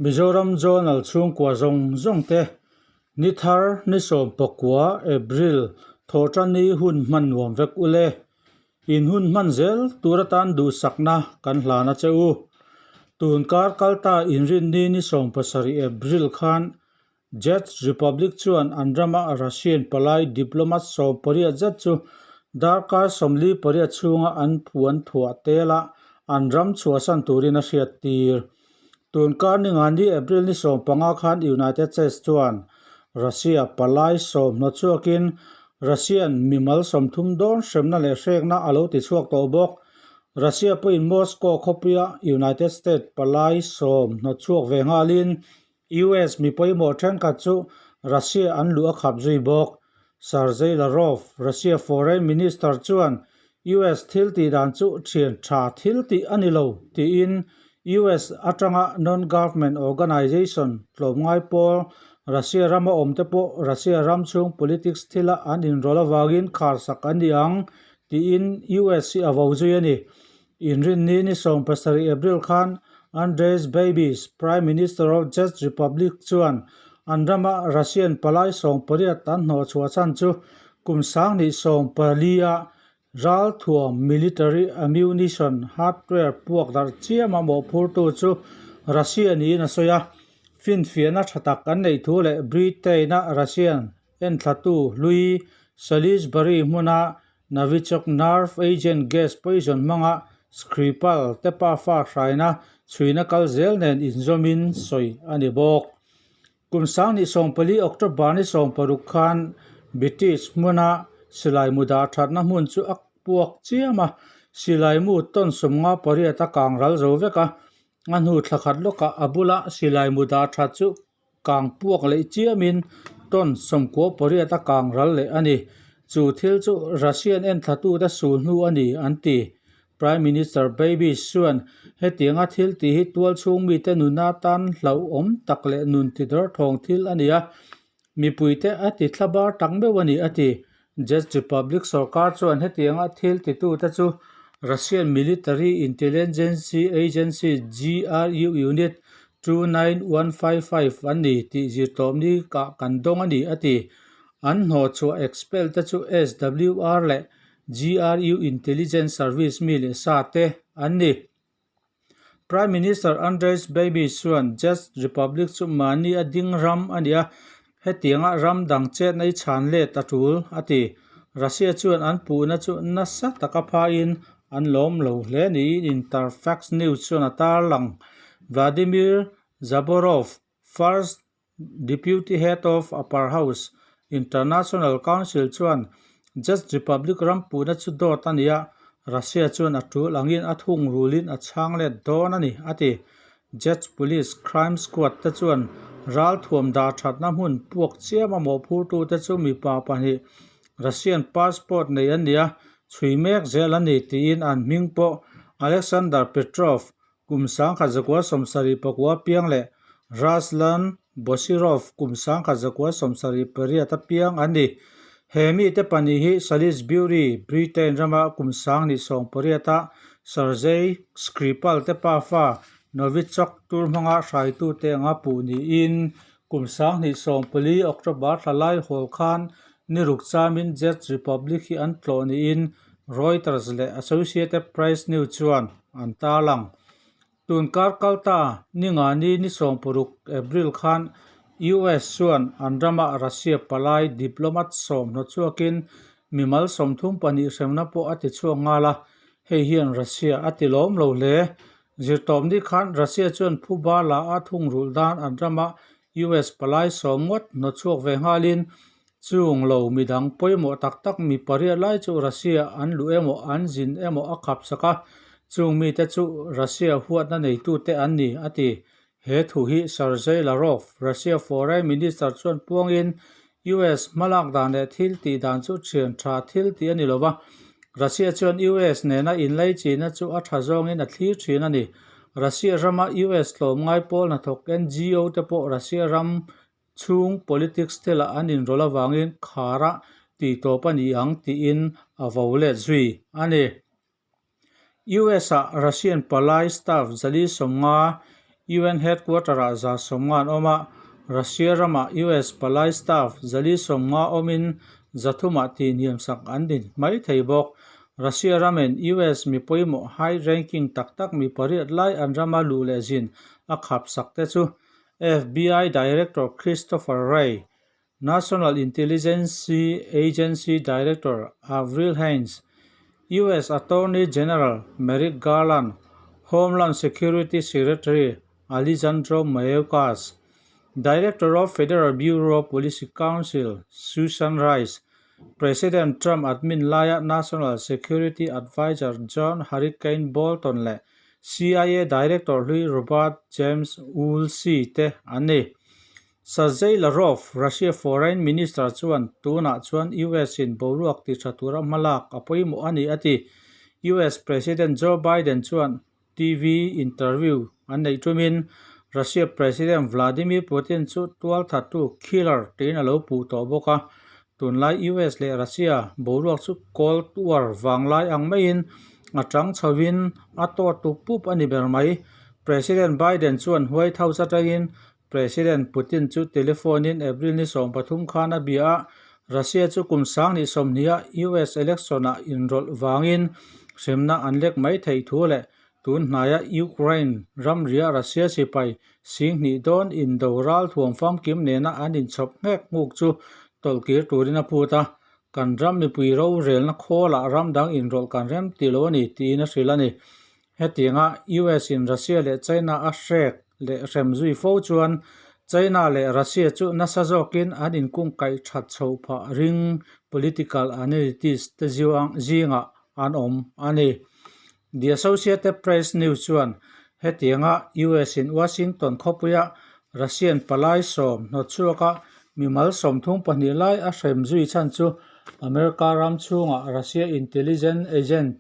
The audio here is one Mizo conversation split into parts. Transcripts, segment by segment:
Mizoram Journal chhungkua zawng zawng te ni thar ni 19 April thawhṭanni hun hman nuam vek ule. In hun hman zel tur atan duhsakna kan hlan a che u. Tun kar kalta inrinni ni 17 April khan Czech Republic chuan an rama Russian palai diplomat 18 zet chu darkar 48 chhunga an puan thuah tela an ram chhuahsan turin a hriat tir. Tun kar ningani April ni 15 khan United States chuan Russia palai 10 hnawtchhuakin Russian mimal 30 dawn hremna leh hrekna a lo tichhuak tawh bawk. Russia pawhin Moscow khawpuia United States palai 10 hnawtchhuak ve nghalin US mi pawimawh thenkhat chu Russia an luh a khap zui bawk. Sergei Lavrov, Russia Foreign Minister chuan US thil tih dan chu thian tha thil tih a ni lo tiin US atanga non-government organization tlawmngai pawl Russia rama awmte pawh Russia ram chhung politics thila an inrawlh avangin kharsak an ni ang tiin US hi a vo zui a ni. Inrinni ni 17 April khan Andrej Babis, Prime Minister of Czech Republic chuan an rama Russian palai 18 an hnawhchhuah chhan chu kum 2014-a ralthuam military ammunition hardware puak darh chiama mawhphurtu chu Russia niin a sawi a. Finfiahna tha tak an neih thu leh Britain-a Russian enthlatu hlui Salisbury hmuna Novichok nerve agent gas poison hmanga Skripal te pafa hraina chhuina kal zel nen inzawmin sawi a ni bawk. Kum 2014 October ni 16 khan British hmuna silai mu dah thatna hmun chu a puak chiam a, silai mu tawn 58 a kang ral zo vek a, a hnu thla khat lawkah a bula silai mu dah that chu kang puak leh chiamin tawn 98 a kang ral leh a ni. Chu thil chu Russian enthlatute sul hnu a ni an ti. Prime Minister Babis chuan hetianga thil tih hi tual chhung mite nuna tan hlauhawm tak leh nun ti dawr thawng thil a ni a, mipuite a ti thla bar tak meuh a ni a ti. Czech Republic sorkar chuan hetianga thil titute chu Russian Military Intelligence Agency GRU Unit 29155 an ni tih zirtawpni kah kan dawng a ni a ti. An hnawhchhuah expel te chu SWR leh GRU Intelligence Service mi leh sa te an ni. Prime Minister Andrej Babis chuan Czech Republic chu mahni a ding ram a ni a, hetianga ram dang chetna i chhan let a tul a ti. Russia chuan an puhna chu nasa taka phaiin an lawm lo hle niin Interfax News chuan a tarlang. Vladimir Zaborov, First Deputy Head of Upper House, International Council chuan Czech Republic ram puhna chu dawt a ni a, Russia chuan a tul angin a thung rulin a chhang let dawn a ni, a ti. Czech Police Crime Squad te chuan ralthuam dah thatna hmun puak chiam a mawhphurtute chu mipa pahnih Russian passport nei an ni a, chhui mek zel a ni tiin an hming pawh Alexander Petrov, Kum 1979 piang leh Ruslan Boshirov kum 1978 piang an ni. He mite pahnih hi Salisbury, Britain rama kum 2018-a Sergei Skripal te pafa Novichok tur hmanga hraitute anga puh niin kum 2014 October thla lai hawl khan ni ruk chamin Czech Republic hi an tlawh niin Reuters leh Associated Press News chuan an tarlang. Tun kar kalta ningani ni 16 April khan US chuan an rama Russia palai diplomat 10 hnawtchhuakin mimal 32 hremna pawh a tichhuak nghal a, hei hian Russia a ti lawm lo hle. Zirtawpni khan Russia chuan phuba la a thungrulh dan an rama US palai 10 ngawt hnawtchhuak ve nghalin Chung lo midang pawimawh tak tak mi pariat lai chu Russia an luh emaw an zin emaw a khap sak a, chung mite chu Russia huatna neitute an ni, a ti. He thu hi Sergei Lavrov, Russia Foreign Minister chuan puangin US hmalak dan leh thil tih dan chu thian tha thil tih a ni lo va, Russia chuan US nena inlaichina chu a tha zawngin a thlir thin a ni. Russia rama US tlawmngai pawl hnathawk NGO te pawh Russia ram chhung politics thilah an inrawlh avangin khara tih tawp a ni ang tiin a vo let zui a ni. US-ah Russian palai staff 150 UN headquarter-ah 150 an awm a, Russia ramah US palai staff 450 awmin 300-ah tihhniamsak an ni mai thei bawk. Russia ramin US mi pawimawh high ranking tak tak mi pariat lai an rama luh leh zin a khapsak te chu FBI Director Christopher Wray, National Intelligence Agency Director Avril Haines, US Attorney General Merrick Garland, Homeland Security Secretary Alejandro Mayorkas, Director of Federal Bureau of Police Counsel Susan Rice, President Trump admin laia National Security Advisor John Hurricane Bolton leh CIA Director hlui Robert James Woolsey te an ni. Sergei Lavrov, Russia Foreign Minister chuan tunah chuan US in boruak ti tha tura hmalak a pawimawh a ni a ti. US President Joe Biden chuan TV interview an neih tumin Russia President Vladimir Putin chu tualthattu killer tiin a lo puh tawh bawk a. Tunlai US leh Russia boruak chu Cold War vanglai ang maiin a chang chhoin a tawt tup pup a ni ber mai. President Biden chuan White House atangin President Putin chu telephone in April ni 13 khan a bia a, Russia chu kum 2020-a US election-ah inrawlh vangin hremna an lek mai theih thu leh tun hnaia Ukraine ramria Russia sipai 20,000 dawn indo ral thuam famkim nena an inchhawp nghek nghuk chu tawlhkir turin a phut a, kan ram mipui rorelna khawlah ram dang inrawlh kan rem ti lo a ni tiin a hrilh a ni. Hetianga US in Russia leh China a hrek leh hrem zui fo chuan China leh Russia chu nasa zawkin an inkungkaih that chho phah ring political analysts te zingah an awm a ni. The Associated Press News chuan hetianga US in Washington khawpuia Russian palai sawm hnawtchhuaka mimal 32 lai a hrem zui chhan chu America ram chhungah Russia intelligence agent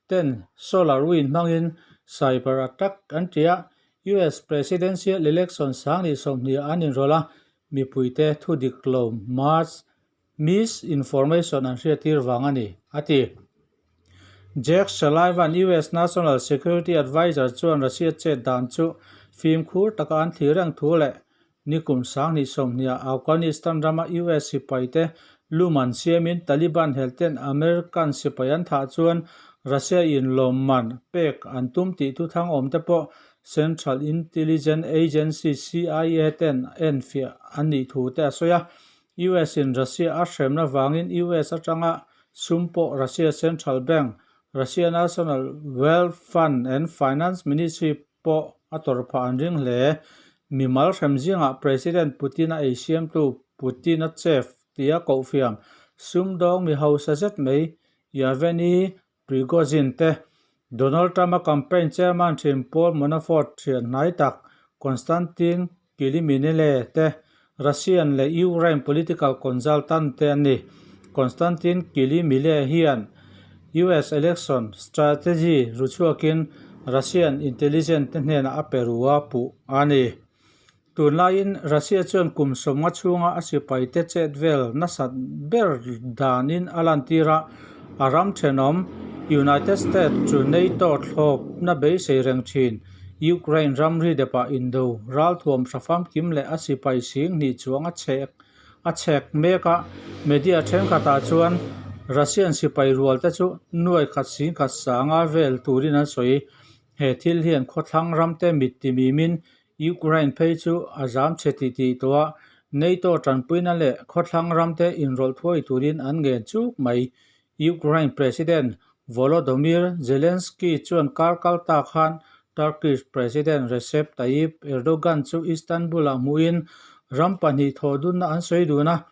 ten solar wind hmangin cyber attack an ti a, US presidential election 2020 an inrawlh a, mipuite thu dik lo mass misinformation an hriattir vang a ni, a ti. Jake Sullivan, US National Security Advisor chuan Russia chet dan chu fimkhur taka an thlir reng thu leh Nikum 2020-ah Afghanistan rama US sipaite luman siamin Taliban helten American sipai an thah chuan Russia in lawmman pek an tum tih thuthang awm te pawh Central Intelligence Agency, CIA, ten enfiah an nih thu te a sawi a. US in Russia a hremna vangin US atanga sum pawh Russia Central Bank, Russia National Wealth Fund and Finance Ministry pawh a tawrh phah an ring hle. Mimal hrem zingah President Putin-a ei siamtu Putin-a chef tia kohfiam sumdawng mi hausa zet mai Yevgeny Prigozhin te, Donald Trump-a campaign chairman thin Paul Manafort thian hnai tak Konstantin Kiliminele te, Russian leh Ukraine political consultant te an ni. Konstantin Kilimile hian US election strategy ru chhuakin Russian intelligence te hnenah a pe ru a puh a ni. Tunlaiin Russia chuan kum 50 chhunga a sipaite chet vel nasat ber danin a lantir a, a ram thenawm United States chu NATO thlawpna beisei reng thin. Ukraine ramri depah indo ralthuam hrafam kim leh a sipai 20,000 chuang a chhek a chhek mek a, media thenkhatah chuan Russian sipai rual te chu nuai khat 10,000 sanga vel turin an sawi. He thil hian khawthlang ramte mit timimin Ukraine phei chu a zam chhe tih tih tawh a, NATO tanpuina leh khawthlang ramte inrawlh thuai turin an ngen chuk mai. Ukraine President Volodymyr Zelensky chuan kar kal ta khan Turkish President Recep Tayyip Erdogan chu Istanbul-ah hmuhin ram pahnih thawh dunna an sawi dun a.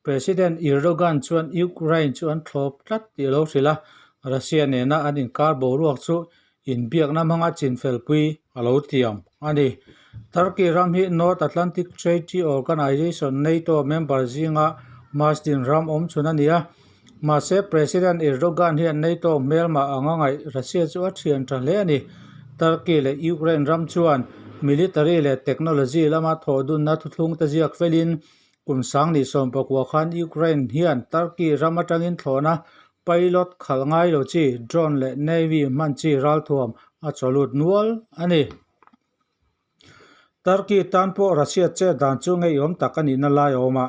President Erdogan chuan Ukraine chu an thlawp tlat tih a lo hrilh a, Russia nena an inkar boruak chu inbiakna hmanga chinfelpui a lo tiam a ni. Turkey ram hi North Atlantic Treaty Organization, NATO, member zinga Masdin ram awm chhun a ni a. Mahse, President Erdogan hian NATO hmelmah anga ngaih Russia chu a thian tha hle a ni. Turkey leh Ukraine ram chuan military leh technology lama thawh dunna thuthlung te ziak felin kum 2019 khan Ukraine hian Turkey ram atangin thlawhna pilot khalh ngai lo chi drone leh navy hman chi ralthuam a chawlut nual a ni. Turkey tan pawh Russia chet dan chu ngeiawm tak a nihna lai a awm a.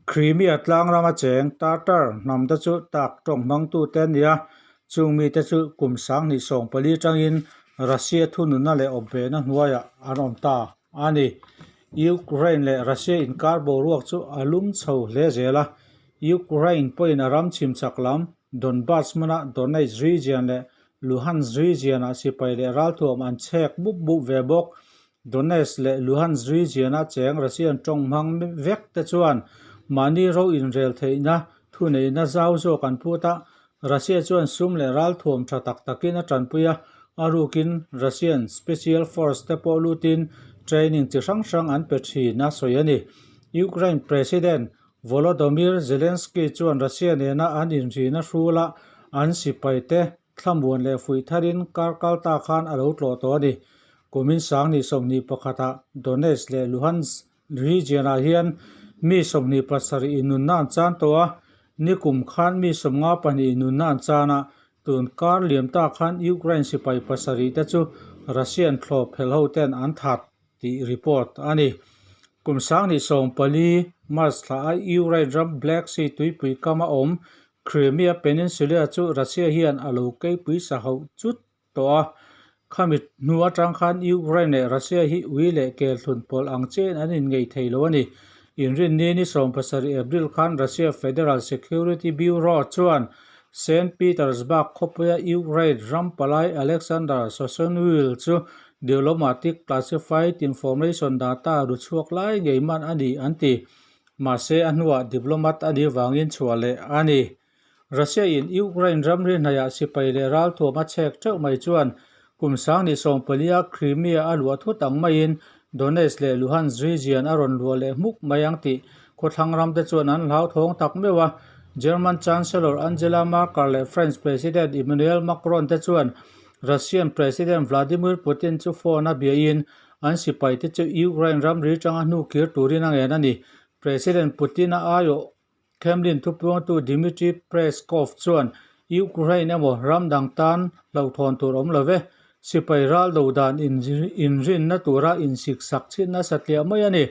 Crimea tlang rama cheng Tartar hnam te chu tak tawng hmangtute an ni a, chung mite chu kum 2014 tangin Russia thununna leh awpbehna hnuaiah an awm ta a ni. Ukraine leh Russia inkar boruak chu a lum chho hle zel a, Ukraine pawhin a ram chhimchak lam Donbas hmuna Donetsk region leh Luhansk region-ah sipai leh ralthuam an chhek mup mup ve bawk. Donetsk leh Luhansk region-a cheng Russian tawng hmang vek te chuan mahni ro inrel theihna thuneihna zau zawk an phut a, Russia chuan sum leh ralthuam tha tak takin a tanpui a, a rukin Russian Special Force te pawh lutin training chi hrang hrang an pe thin a sawi a ni. Ukraine President Volodymyr Zelensky chuan Russia nena an inrihna hrula an sipaite thlamuan leh fuih tharin kar kal ta khan a lo tlawh tawh a ni. Kumin 2021ah Donetsk leh Luhansk region-ah hian mi 27 inunna an chan tawh a, nikum khan mi 52 inunna an chan a, tun kar liam ta khan Ukraine sipai pasarih te chu Russian thlawp phelh ho ten an that tih report a ni. Kum 2014 March thla a Ukraine ram Black Sea tuipui kama awm Crimea Peninsula chu Russia hian a lo keipui sa hauh chut tawh a. Khami hnu atang khan Ukraine leh Russia hi ui leh kel thlun pawlh ang chiahin an inngei thei lo a ni. Inrinni ni 17 April khan Russia Federal Security Bureau chuan Saint Petersburg khawpuia Ukraine ram palai Alexander Sosonwil chu Diplomatic Classified Information Data ru chhuak lai ngei man a ni an ti. Mahse a hnuah diplomat a nih vangin chhuah leh a ni. Russia in Ukraine ramri hnaiah sipai leh ralthuam a chhek teuh mai chuan kum 2014 a Crimea a luah thut ang maiin Donetsk leh Luhansk region a rawn luah leh hmuk mai ang tih khawthlang ramte chuan an hlauthawng tak meuh a. German Chancellor Angela Merkel leh French President Emmanuel Macron te chuan Russian President Vladimir Putin chu phone a biahin an sipaite chu Ukraine ramri tanga hnu kir turin a ngen a ni. President Putin-a aiawh Kremlin thupuangtu Dmitry Peskov chuan Ukraine emaw ram dang tan hlauhthawn tur awm lo ve, sipai ral do dan inrinna tura insiksak chhin nasa tliah mai a ni.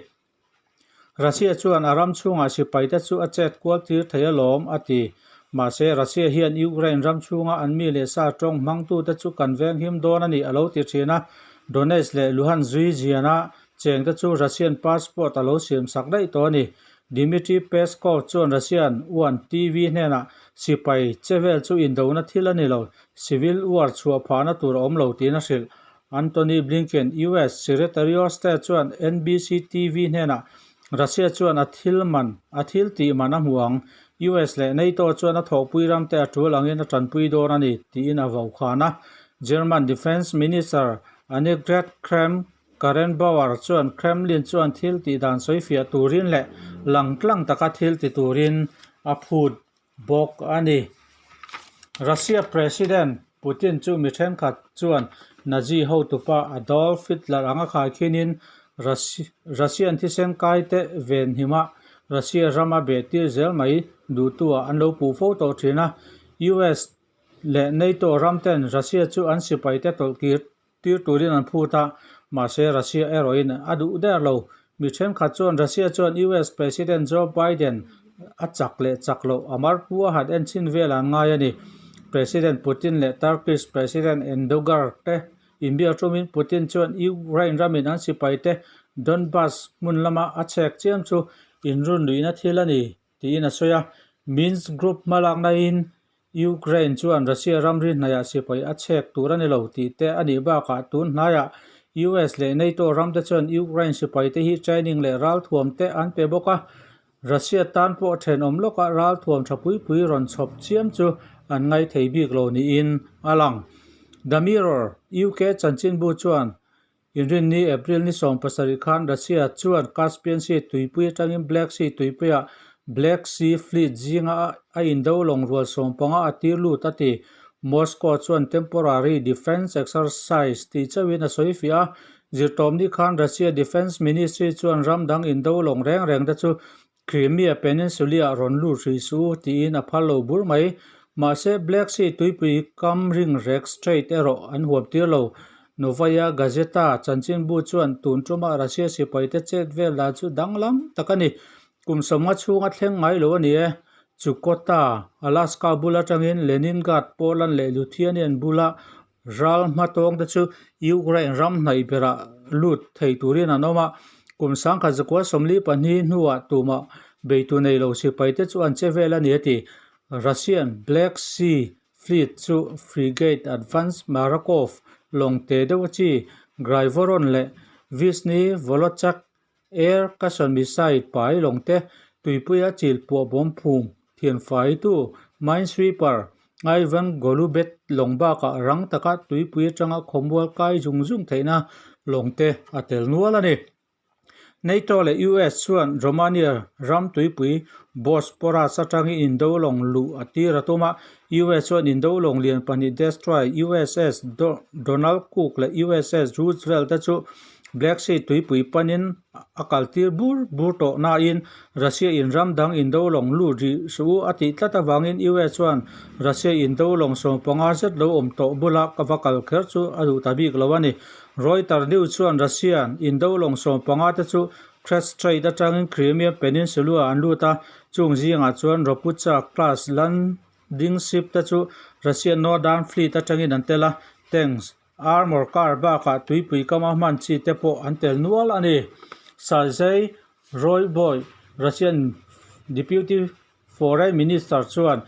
Russia chuan a ram chhungah sipaite chu a chet kual tir thei alawm, a ti. Mahse, Russia hian Ukraine ram chhunga an mi leh sa tawng hmangtute chu kan venghim dawn a ni, a lo ti thin a. Donetsk leh Luhansk region-a chengte chu Russian passport a lo siamsak daih tawh a ni. Dmitry Peskov chuan Russian One TV hnenah sipai che vel chu indona thil a ni lo, civil war chhuah phahna tur a awm lo tiin a hrilh. Antony Blinken, US Secretary of State chuan NBC TV hnenah Russia chuan a thil man, a thil tih man a hmu ang. US leh NATO chuan a thawhpui ramte a tul angin a tanpui dawn a ni, tiin a vaukhân a. German Defence Minister Annegret Kramp-Karrenbauer chuan Kremlin chuan thil tih dan sawifiah turin leh langtlang taka thil ti turin a phut bawk a ni. Russia President Putin chu mi thenkhat chuan Nazi hotupa Adolf Hitler anga khaikhinin Russian thisen kaite venhima Russia rama behtir zel mai duhtuah an lo puh fo tawh thin a. US leh NATO ramten Russia chu an sipaite tawlhkir tir turin an phut a, mahse Russia erawhin a duh der lo. Mi thenkhat chuan Russia chuan US President Joe Biden a chak leh chak loh a marpu a han enchhin vel an ngai a ni. President Putin leh Turkish President Erdogan te inbiak tumin Putin chuan Ukraine ramin an sipaite Donbas hmun lama a chhek chiam chu inrunluihna thil a ni tiin a sawi a. Minsk Group hmalaknain Ukraine chuan Russia ramri hnaihah sipai a chhek tur a ni lo tih te a nih bakah tun hnaiah US leh NATO ramte chuan Ukraine sipaite hi training leh ralthuam te an pe bawk a, Russia tan pawh thenawm lawkah ralthuam tha pui pui rawn chhawp chiam chu an ngaithei bik lo niin a lang. The Mirror, UK chanchinbu chuan Inrinni, April ni 17 khan Russia chuan Caspian Sea tuipui atangin Black Sea tuipuiah Black Sea Fleet zinga a indo lawng rual 15 a tir lut a ti. Moscow chuan temporary defence exercise tih chauhin a sawi fiah a, zirtawmni khan Russia Defence Ministry chuan ram dang indo lawng reng reng te chu Crimea Peninsula-ah rawn lut hrih suh u tiin a phal lo bur mai. Mahse, Black Sea tuipui kam ring rek Strait erawh an huam tir lo. Novaya Gazeta chanchinbu chuan tun tuma Russia sipaite chet vel dan chu danglam tak a ni. Kum sawmnga chhunga thleng ngai lo a ni e. Chukotta, Alaska bul atangin Leningrad, Poland leh Lithuanian bula ral hmatawng te chu Ukraine ram hnaih berah lut thei turin an awm a. Kum sangkhat zakua 42 hnuah tumah beitu nei lo sipaite chu an che vel a ni a ti. Russian Black Sea Fleet chu frigate Advance Marakov lawng te deuh chi Graivoron leh Vishny Volochak Air Cushion Missile pai lawng te tuipuia chil puah bawm phum thianfaitu Minesweeper Ivan Golubet lawng bakah rang taka tuipui atanga khawmual kai zung zung theihna lawng te a tel nual a ni. NATO leh US chuan Romania ram tuipui Bosporus atangin indo lawng luh a tir a tum a, US chuan indo lawng lian pahnih destroyer USS Donald Cook leh USS Roosevelt te chu Black Sea tuipui panin a kaltir bur bur tawh nain Russia in ram dang indo lawng lut rih suh u a tih tlat avangin US chuan Russia indo lawng 15 zet lo awm tawh bula ka va kal kher chu a duh ta bik lo a ni. Reuters news chuan Russian indo lawng 15 te chu Kerch Strait atangin Crimean Peninsula an lut a, chung zingah chuan Ropucha class landing ship te chu Russian Northern Fleet atangin an tel a, tanks, armour car bakah tuipui kama hman chi te pawh an tel nual a ni. Sergei Royboy, Russian Deputy Foreign Minister chuan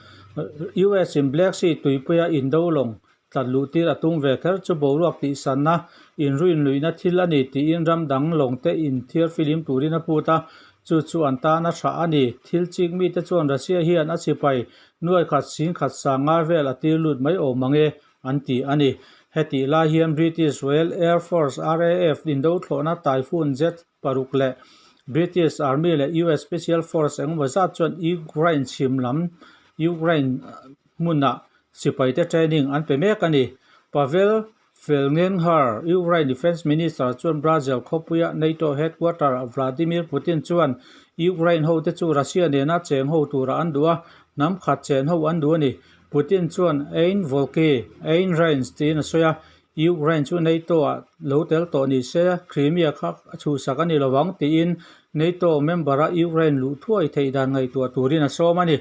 US in Black Sea tuipuia indo lawng tlat luh tir a tum ve kher chu boruak tihsanna inruinluihna thil a ni tiin ram dang lawngte inthiar filim turin a put a, chu chu an tan a hrah a ni. Thil chik mite chuan Russia hian a sipai nuai khat sing khat sang ngai vel a tir lut mai awm ang e an ti a ni. Hetih lai hian British Royal Air Force, RAF, indo thlawhna Typhoon jet paruk leh British Army leh US Special Force engemaw zat chuan Ukraine chhim lam Ukraine hmunah sipaite training an pe mek a ni. Pavel Felgenhauer, Ukraine Defence Minister chuan Brazil khawpuia NATO headquarter-ah Vladimir Putin chuan Ukraine hote chu Russia nena cheng ho tura an duh a, hnam khat chen ho an duh a ni. Putin chuan Ein Volki, Ein Reins tiin a sawi a, Ukraine chu NATO-ah lo tel tawh ni se Crimea kha a chhuhsak a ni lo ang tiin NATO member-a Ukraine luh thuai theih dan ngaihtuah turin a sawm a ni.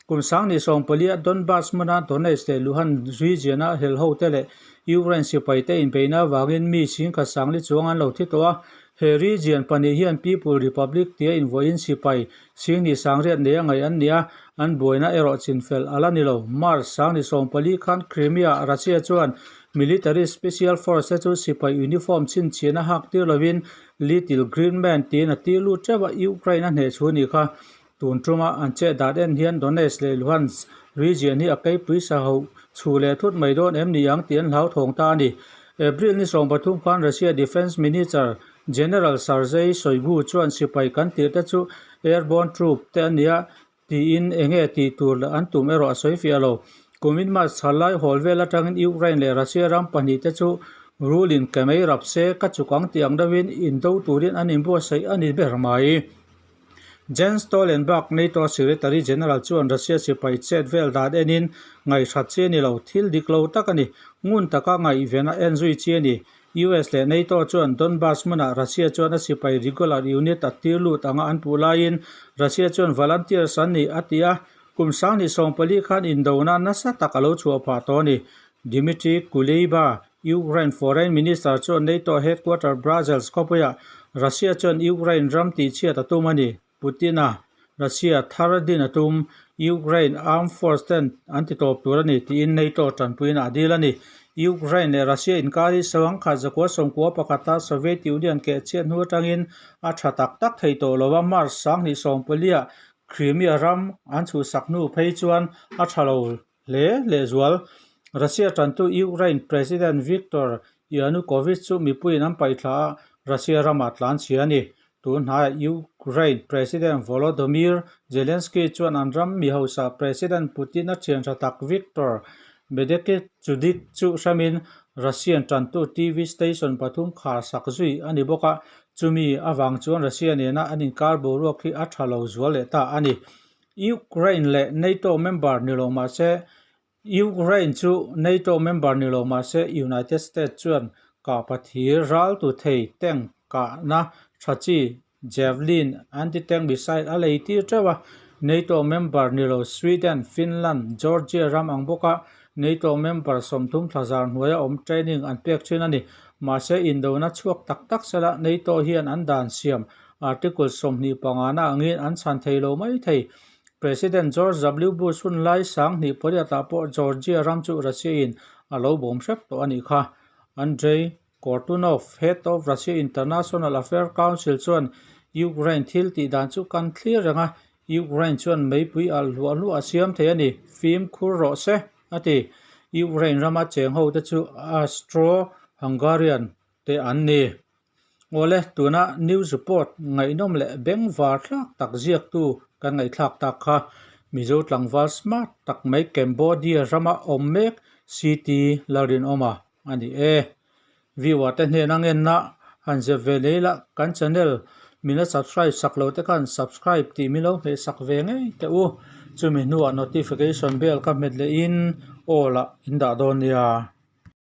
Kum sangni sawmpalia Donbas hmuna Donetsk leh Luhansk region-a hel hote leh Ukraine sipaite inbeihna avangin mi singkhat sangli chuang an lo thi tawh a. He region pahnih hian People Republic tia invuahin sipai singni sangriat nei a ngaih an ni a, an buaina erawh chinfel a la ni lo. March sangni 14 khan Crimea-ah Russia chuan Military Special Force te chu sipai uniform chhinchhiahna hak tir lovin Little Green Man tiin a tir lut teuh a, Ukraine a hneh chhu ni kha. Tun tuma an chet dat en hian Donetsk leh Luhansk region hi a keipui sa ho chhu leh thut mai dawn em ni ang tih an hlauthawng ta a ni. April ni 13 khan Russia Defence Minister General Sergei Shoigu chuan sipai kan tirh te chu airborne troop te a nia tiin enge tih tur an tum erawh a sawi fiah lo. Kumin March chhal lai hawl vel atangin Ukraine leh Russia ram pahnih te chu rulin ke mai rap se ka chuk ang tih ang deuhin indo turin an inbuatsaih a ni ber mai. Jens Stoltenberg, NATO Secretary General chuan Russia sipai chet vel dan enin ngaihhrat chi a ni lo, thil dik lo tak a ni. Ngun taka ngaihven a en zui chi a ni. US leh NATO chuan Donbas hmunah Russia chuan a sipai regular unit a tir lut anga an puh laiin Russia chuan volunteers an ni a ti a, kum 2014 khan indona nasa tak a lo chhuah phah tawh a ni. Dmitry Kuleba, Ukraine Foreign Minister chuan NATO headquarter Brussels khawpuiah Russia chuan Ukraine ram tihchhiat a tum a ni. Putin-a Russia thar din a tum, Ukraine armed force ten an ti tawp tur a ni tiin NATO tanpuiin a dil a ni. Ukraine leh Russia inkar hi sawangkhat 1991-a Soviet Union kehchhiat hnu atangin a tha tak tak thei tawh lo a, March 2014-ah Crimea ram an chhuhsak hnu phei chuan a tha lo hle lehzual. Russia tantu Ukraine President Viktor Yanukovych chu mipuiin an paihthla a, Russia ramah tlan chhia a ni. Tun hnaiah Ukraine President Volodymyr Zelensky chuan an ram mi hausa President Putin a thian tha tak Viktor Medvedchuk chu hramin Russian tantu TV station pathum khar sak zui a ni bawk a, chumi avang chuan Russia nena an inkar boruak hi a tha lo zual leh ta a ni. Ukraine leh NATO member ni lo mah se Ukraine chu NATO member ni lo mah se United States chuan Kahpathir raltu thei tank kahna tha chi Javelin anti-tank missile a lei tir teuh a. NATO member ni lo Sweden, Finland, Georgia ram ang bawka NATO member 30 thlazar hnuaia awm training an pek thin a ni. Mahse indona chhuak tak tak sela NATO hian an dan siam Article 25 na angin an chhan thei lo mai thei. President George W Bush hun lai 2000 pariatah pawh Georgia ram chu Russia in a lo bawm hrep tawh a nih kha. Andrei Kortunov, Head of Russia International Affairs Council chuan Ukraine thil tih dan chu kan thlir reng a, Ukraine chuan meipui alh hluah hluah a siam thei a ni, fimkhur rawh se, a ti. Ukraine rama cheng ho te chu Austro-Hungarian te an ni. Awle, tuna news report ngaihnawm leh bengvar thlak tak ziaktu kan ngaihthlak tak kha Mizo tlangval smart tak mai Cambodia rama awm mek CT Lalrinawma a ni e. Viewer te hnena ngenna han zep ve leh ila kan channel min la subscribe sak lo te khan subscribe tih min lo hmeh sak ve ngei teh u. Chumi hnuah notification bell ka hmet leh in all ah in dah dawn nia.